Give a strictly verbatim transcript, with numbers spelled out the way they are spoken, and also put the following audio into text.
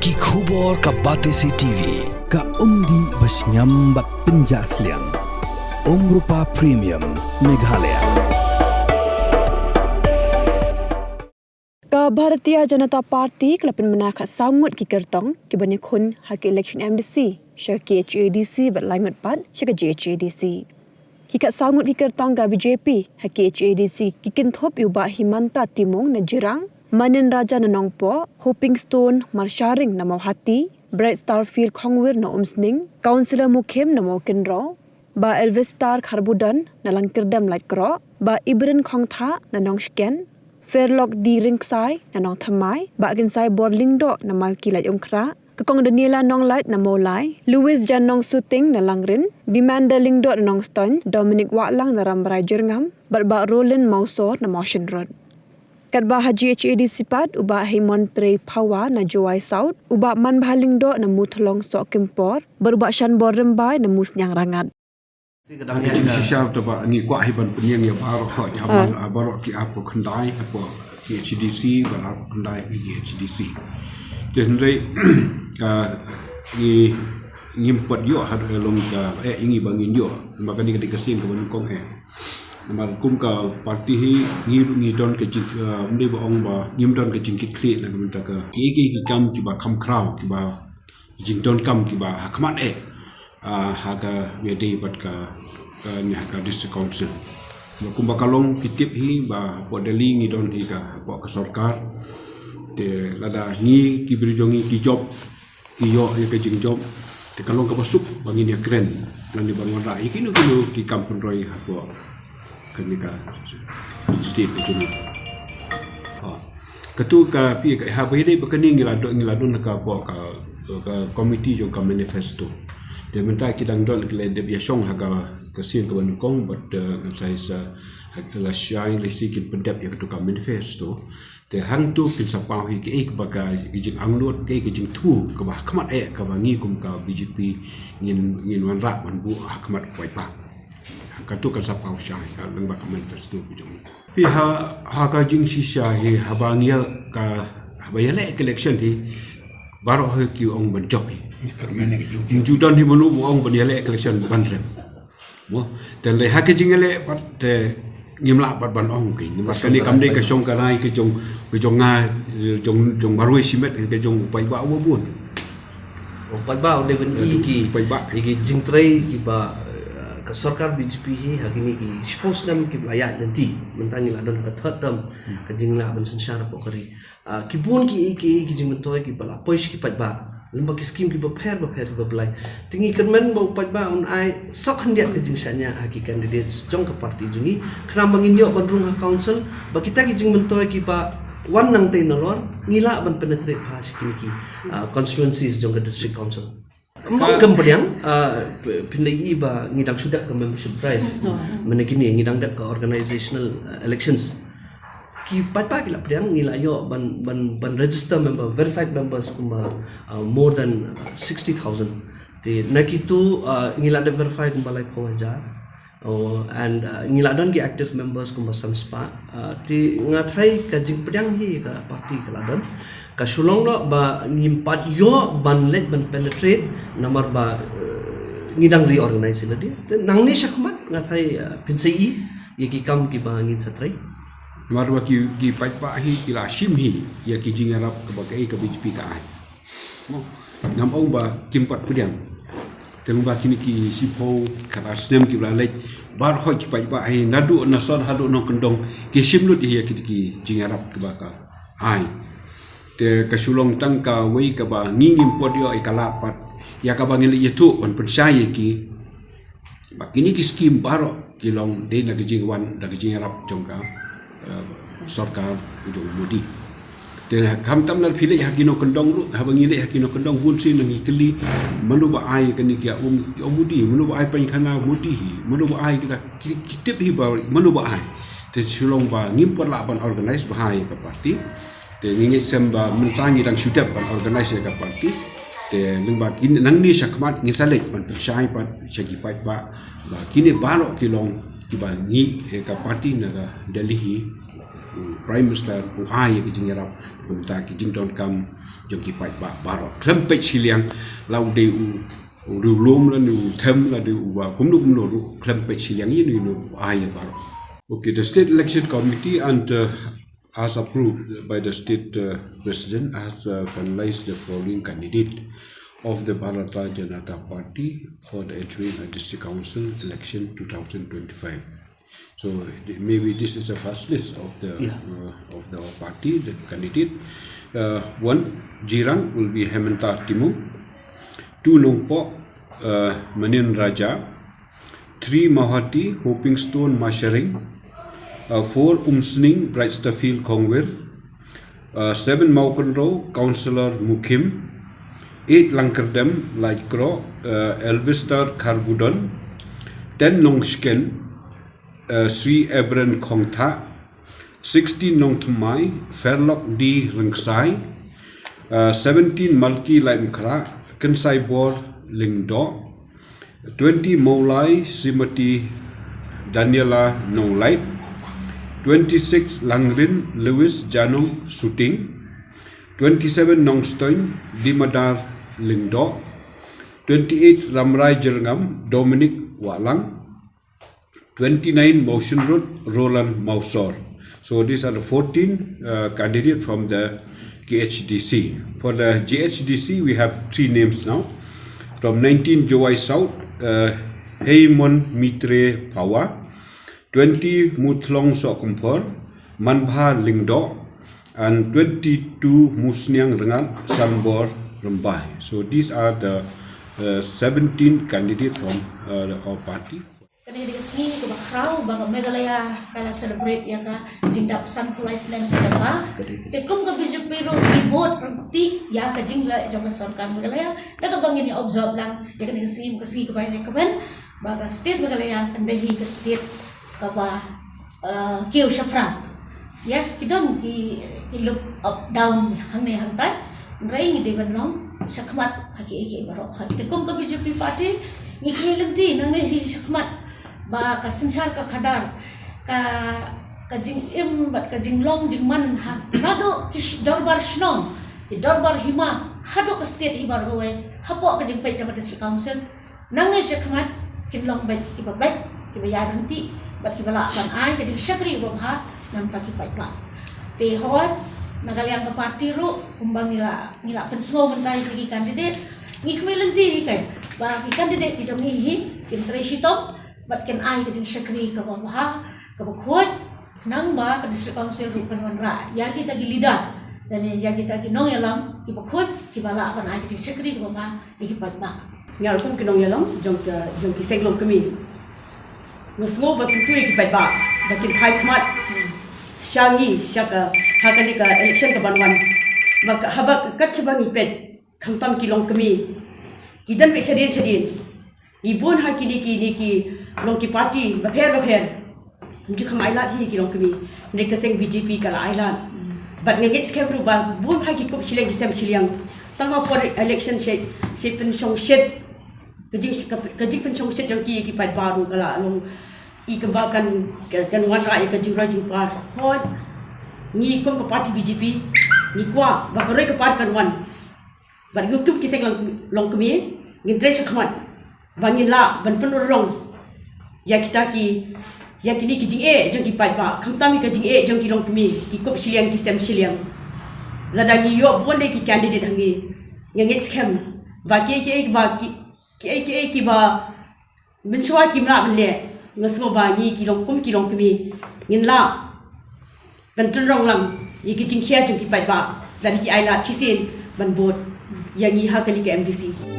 Ki khubor ka Batesi T V, ka umdih ba shngiam bad pynjah sliang. Umrupa Premium, Meghalaya. Ka Bharatiya Janata Party ka la pynbna khatsaw ngut ki kyrtong kiban ïakhun ha ka election M D C sha ka K H A D C bad lai ngut pat sha ka J H A D C. Ki khatsaw ngut ki kyrtong ka B J P ha K H A D C ki kynthup ïa u Bah Himanta Timung na Jirang, Manin Raja na Nongpoh, Hoping Stone Marsharing na Mawhati, Bright Starfield Khongwir na Umsning, Councillor Mukhim na Mawkynrew, Bah Elvistar Kharbudon na Langkyrdem Laitkroh, Bah Ibrin Khongthah na Nongshken, Fairlock D Ringsai na Nongthymmai, Bah Kynsai Bor Lyngdoh na Malki Laitungkhrah, ka Kong Daniela Nonglait na Mawlai, Louis Jan Nongsuting na Langrin, Dimanda Lyngdoh na Nongstoiñ, Dominic Wahlang na Rambrai Jyrngam, bad Bah Roland Mawsor na Mawshynrut. Katba ha J H A D C pat, u Bah Hemon Trei Phawa na Jowai South, u Bah Manbha Lyngdoh na Muthlong Sohkympor, bad u Bah Shanbor Rymbai na Musniang Rangad. Ngi jingshisha te ba ngi kwah hi ban pynïeng ïa baroh, ha, ïa, ah, man, ah, baroh ki arphew khyndai hapoh K H A D C bad arphew khyndai K H A D C. Te hynrei, ah, ngi, ngim pat ïoh haduh ïalong ka, eh, ïa ngi ba ngin ïoh. Namar kane ka dei ka sien kaba nyngkong, eh. Namar kum ka party hi ngi ruh ngi don ka jing, ah, ym dei ba ong ba ngim don ka jingkitkhlieh na ka bynta ka, ki, ki, ki kam kiba kham khraw, kiba jingdonkam kiba ha khmat, eh, ah, ha ka ïadei bad ka, ka, ne, ha ka District Council. Ba kumba ka long ki tip hi ba hapoh Delhi ngi don hi ka, hapoh ka sorkar. Te lada ngi ki briew jong ngi ki jop, ki ïoh ïa ka jingjop, te ka long kaba suk ba ngin ïakren lane ban wanrah ïa kino kino ki kam pynroi hapoh kane ka state ka jong ngi. Ha. Katu ka phi ka, ha, ba ïadei bad kane ngi la don, ngi la don ha ka, hapoh ka, ka komiti jong ka manifesto. Te mynta ki dang don, ki la dep ïashong ha ka, ka sien kaba nyngkong bad, eh, ngan sa ïa sa, ha, la shai lehse kin pyndep ïa katu ka manifesto. Te hangtu kin sa paw hi kaei kaba ka, ka jingangnud, kaei ka jingthmu kaba ha khmat, eh, kaba ngi kum ka B J P ngin, ngin wanrah ban buh ha khmat u paidbah. Katu kan sa paw shai, ha, lyngba ka manifesto ka jong ngi. Phi ha, ha ka jingshisha hi, haba ngi ïa ka, haba ïaleh ka election hi, baroh hi ki ong ban jop hi. Ngi ju don hi mano ba ong ban ïaleh ka election ban rem. Mo, te lei ha ka jingïaleh pat te ngim lah pat ban ong ki. Namar kane kam dei ka shong ka rai ka jong, ka jong nga, jong, jong marwei shimet, ka jong u paidbah uba bun. U paidbah u dei ban i ki, paidbah, i ki jingtrei kiba, eh, ka sorkar B J P hi ha kine ki shiphew snem kiba la ïaid lynti. Mynta ngi la don ha ka third term, hmm, ka jinglah ban synshar hapoh ka ri. Ah, ki bun ki, ki, ki jingmyntoi kiba la poi sha ki paidbah. Lem bad ki skim kiba pher bapher kiba blai. Te ngi kyrmen ba u paidbah un ai sa khyndiat ka jingshaniah ha ki candidates jong ka party jong ngi. Khnang ba ngin ïoh ban rung ha council, ba kita ki jingmyntoi kiba wan nangtei nalor, ngi lah ban penetrate bha sha kine ki, ah, constituencies jong ka district council. Ym, ka, kam pdiang, ah, p-, phin da ïohi ba ngi dang shu dep ka membership drive. Hmm. Mynne kine ngi dang dep ka organizational, ah, elections. Ki paidbah ki la pdiang, ngi la ïoh ban, ban, ban register member, verified members kumba, ah, more than, ah, sixty thousand. Te na kitu, ah, ngi la dep verify kumba laiphew hajar. Oh, and, uh, ngi la don ki active members kumba san spah. Uh, te nga tharai ka jingpdiang hi ka party ka la don. Ka shu long noh ba ngim pat ïoh ban leit ban penetrate namar ba, uh, ngi dang reorganize hi lade. Te nangne shakhmat nga tharai, uh, phin sa ïohi ïa ki kam kiba ngin sa trei. Namar ba ki, ki paidbah hi ki la shim hi ïa ki jingïarap kaba kaei ka B J P ka ai. Mo, ngam ong ba kim pat pdiang. Te lyngba kine ki shiphew khatar snem kiba la leit, baroh ki paidbah hi naduh na sor haduh nongkyndong ki shim lut hi ïa kine ki jingïarap kiba ka ai. Te ka shu long tang kawei kaba ngi ngim pat ïoh ïa ka lad pat ïa kaba ngi leit ïathuh ban pynshai ïa ki. Ba kine ki skim baroh ki long dei na ka jingwan, da ka jingïarap jong ka, eh, sorkar jong u Modi. Te khamtam lada phi leit ha ki nongkyndong ruh, haba ngi leit ha ki nongkyndong bun sien ngi kylli, mano ba ai kane ki um, ki um Modi, mano ba ai painkhana Modi hi, mano ba ai kita, ki, ki tip hi ba mano ba ai. Te shu long ba ngim pat lah ban organize bha ïa ka party. Te ngi ngeit sem ba mynta ngi dang shu dep ban organize ïa ka party. Te lyngba kine nangne shakhmat ngin sa leit ban pynshai pat sha ki paidbah ba kine baroh ki long kiba ngi, eh, ka party na ka Delhi hi U Prime Minister u ai ïa ki jingïarap kumta ki jingdonkam jong ki paidbah baroh khlem peit shiliang la u dei u riewlum lane u them lane u ba kumno kumno ruh khlem peit shiliang ïa u ai ïa baroh. Okay, the State Election Committee and uh, as approved by the state uh, president has uh, finalized the following candidate of the Bharatiya Janata Party for the H Y District Council election two thousand twenty-five. So th- maybe this is the first list of the Yeah. uh, of the party, the candidate. Uh, one, Jirang will be Hemanta Timung. Two, Nongpoh, uh, Manin Raja. Three, Mawhati, Hoping Stone Masharing. Uh, four, Umsning, Brightsterfield Kongwir. Uh, seven, Mawkynrew, Councillor Mukim. Eight, Langkyrdem, Laitkroh, uh, Elvister Kharbudon. Ten, Nongshken, uh, Sri Ebren Khongthah. Sixteen, Nongthymmai, Fairlock D Ryngsai. Uh, seventeen, Malki Laitmynkhrah, Kynsaibor Lyngdoh. Twenty, Mawlai, Srimati Daniela Nonglait. Twenty-six, Langrin, Lewis Janong Suting. Twenty-seven, Nongstoiñ, Dimadar Lyngdoh. Twenty-eight, Ramrai Jyrngam, Dominic Wahlang. Twenty-nine, Mawshynrut, Roland Mawsor. So these are the fourteen uh, candidates from the K H D C. For the G H D C, we have three names now. From nineteen, Jowai South, uh, Heimon Mitre Pawa. Twenty, Muthlong Sohkymphor, Manbha Lyngdoh. And twenty-two, Musniang Rngat, Sanbor Rymbai. So these are the uh, seventeen candidates from uh, our party. Kane ka dei ka sngi kaba khraw ba ka Meghalaya ka la celebrate ïa ka jingdap sanphew lai snem ka jong ka. Te kum ka B J P ruh ngi bud ryntih ïa ka jingleh jong ka sorkar Meghalaya da kaba ngin ïa observe lang ïa kane ka sngi, ka sngi kaba ïa kmen ba ka state Meghalaya kan dei hi ka state kaba uh, kiew shaphrang. Yes, ki don ki ki look up down hangne hangtai. Hynrei ngi dei ban long shakhmat ha kiei kiei baroh. Te kum ka B J P party ngi khmih lynti nangne hi shakhmat ba ka synshar ka khadar, ka ka jingim bad ka jinglong jingman ha naduh ki sh- dorbar shnong, ki dorbar hima, haduh ka state hi baroh kawei, hapoh ka jingpeit jong ka district council. Nangne shakhmat kin long beit kiba beit, kiba ïaid ryntih bad kiba lah ban ai ka jingshakri kaba bha na ka bynta ki paidbah. Te hooid, na ka liang ka party ruh kumba ngi la ngi la pynsngew mynta ïa ki candidate, ngi khmih lynti hi keiñ ba ki candidate ki jong ngi hi kin trei shitom bad kin ai ka jingshakri kaba bha, kaba khuid. Khnang ba ka district council ruh kan wanrah ïa kita ki leader lane ïa kita ki nongïalam kiba khuid, kiba lah ban ai ka jingshakri kaba bha ïa ki paidbah. Nga ruh kum ki nongïalam jong ka, jong ki seng longkmie, nga sngew ba kyntu ïa ki paidbah ba kin phai khmat sha ngi sha ka, ha kane ka election kaban wan. Ba ka, haba kat shaba ngi peit khamtam ki longkmie ki don beit shadien shadien. Ngi bun ha kine ki, kine ki long ki party bapher bapher. Ngim ju kham ailad hi ki longkmie. Ngi ka seng B J P ka la ailad. Bad nga ngeit skhem ruh ba bun ha ki kup shiliang ki sem shiliang, tang ha por election sha, sha pynshongshit. Ka jing, ka, ka jingpynshongshit jong ki, ki paidbah ruh ka la long i kaba kan, kan, kan wanrah ïa ka jingroi jingpar. Hooid, ngi kum ka party B J P ngi kwah ba ka roi ka par kan wan. Bad ngi kum ki seng long, longkmie ngin trei shakhmat ba ngin lah ban pynurlong ïa kita ki, ïa kine ki jingeh jong ki paidbah, khamtam ïa ka jingeh jong ki longkmie, ki kup shiliang ki sem shiliang. Lada ngi ïoh bun de ki candidate hangne, nga ngeit skhem ba kiei kiei ba ki, kiei kiei kiba mynshuwa kim lah ban leh, nga sngew ba ngi ki long, kum ki longkmie ngin lah ban pynrong lang ïa ki jingkhia jong ki paidbah lada ki ailad shisien ban bud ïa ngi ha kane ka M D C.